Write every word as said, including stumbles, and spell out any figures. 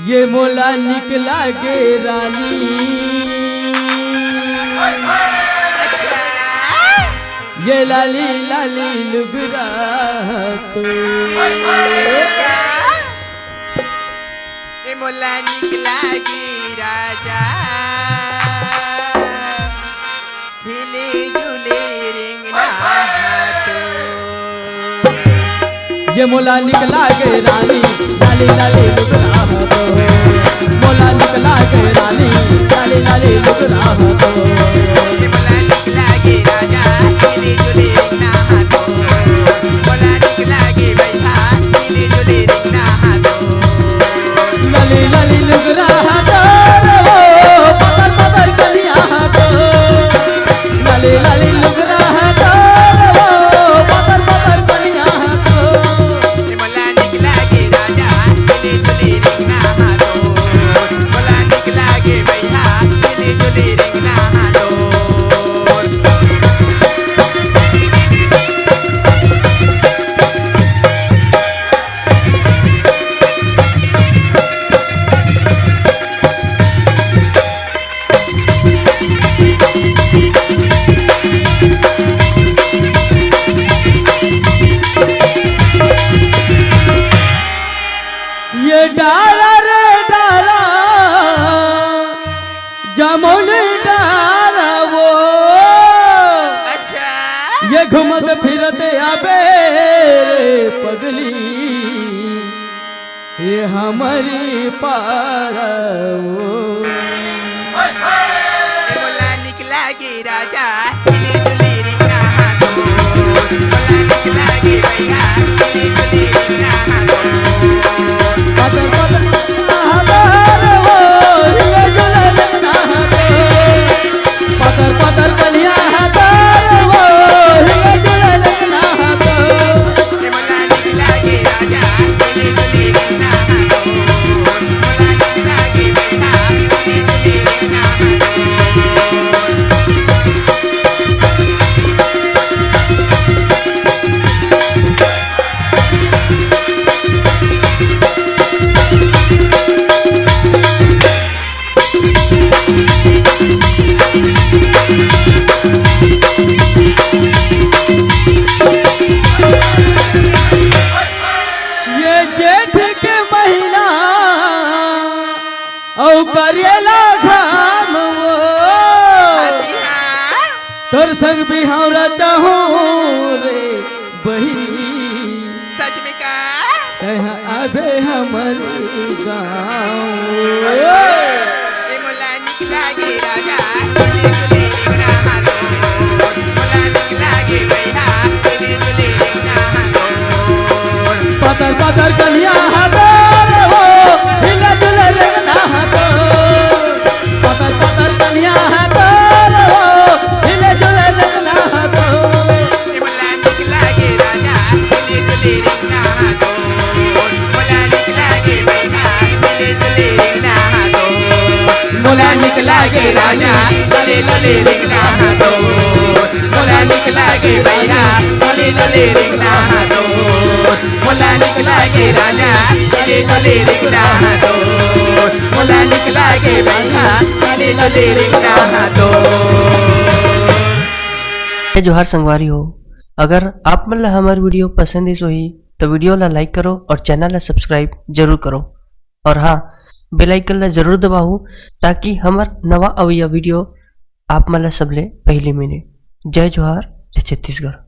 ये मोला निक लागे रानी, ये लाली लाली लुगरा तो। ये मोला निक लागे राजा, हिली जुली रिंगना हाथो। ये मोला निक लागे रानी, लाली लाली लुगरा हाथो। मोला निक लागे रानी, लाली लाली लुगरा हाथो। ये मोला निक लागे राजा, हिली जुली रिंगना हाथो। मोला निक लागे भैया, हिली जुली रिंगना हाथो। लाली लाली लुगरा हाथो, पतर पतर कनिया हाथो। लाली लाली लुगरा हाथो, पतर पतर कनिया हाथो। ए मोला निक लागे राजा, हिली जुली रिंगना हाथो। मोला निक लागे भैया, हिली जुली रिंगना हाथो। ये डारा रे डारा, जामुन डारा वो। अच्छा। ये घूमत फिरत आबे रे पगली, ये हमरी पारा वो। ए मोला निक लागे राजा, हिली जुली रिंगना हाथो। मोला निक लागे भैया, हिली जुली रिंगना हाथो। पतर पतर कनिया हाथो रे वो, हिली जुली रिंगना हाथो। पतर पतर कनिया हाथो रे वो, हिली जुली रिंगना हाथो। ए मोला निक लागे राजा, हिली जुली रिंगना हाथो। मोला निक लागे भैया, हिली जुली रिंगना हाथो। ये जेठ के महीना अउ करेला घाम वो। हाँ जी, हाँ। तोर संग बिहाव रचाहूँ रे बहिनी। सच में का? तैं ह आबे हमर गाँव। ए मोला निक लागे राजा, हिली जुली रिंगना हाथो। मोला निक लागे भैया, हिली जुली रिंगना हाथो। पतर पतर कनिया हाथो रे वो, हिली जुली रिंगना हाथो। पतर पतर कनिया हाथो रे वो, हिली जुली रिंगना हाथो। ए मोला निक लागे राजा, हिली जुली रिंगना हाथो। मोला निक लागे भैया, हिली जुली रिंगना हाथो। मोला निक लागे राजा, हिली जुली रिंगना हाथो। मोला निक लागे भैया, हिली जुली रिंगना हाथो। मोला निक लागे राजा, हिली जुली रिंगना हाथो। मोला निक लागे भैया, हिली जुली रिंगना हाथो। जय जोहार संगवारी हो, अगर आप मन ला हमर video पसंद आइस होही, तो video ला like करो और channel ला subscribe जरूर करो। और हाँ, bell icon ला जरूर दबाओ, ताकि हमर नवा अवइया video आप मन ला सबले पहली मिले। जय जोहार, जय छत्तीसगढ़।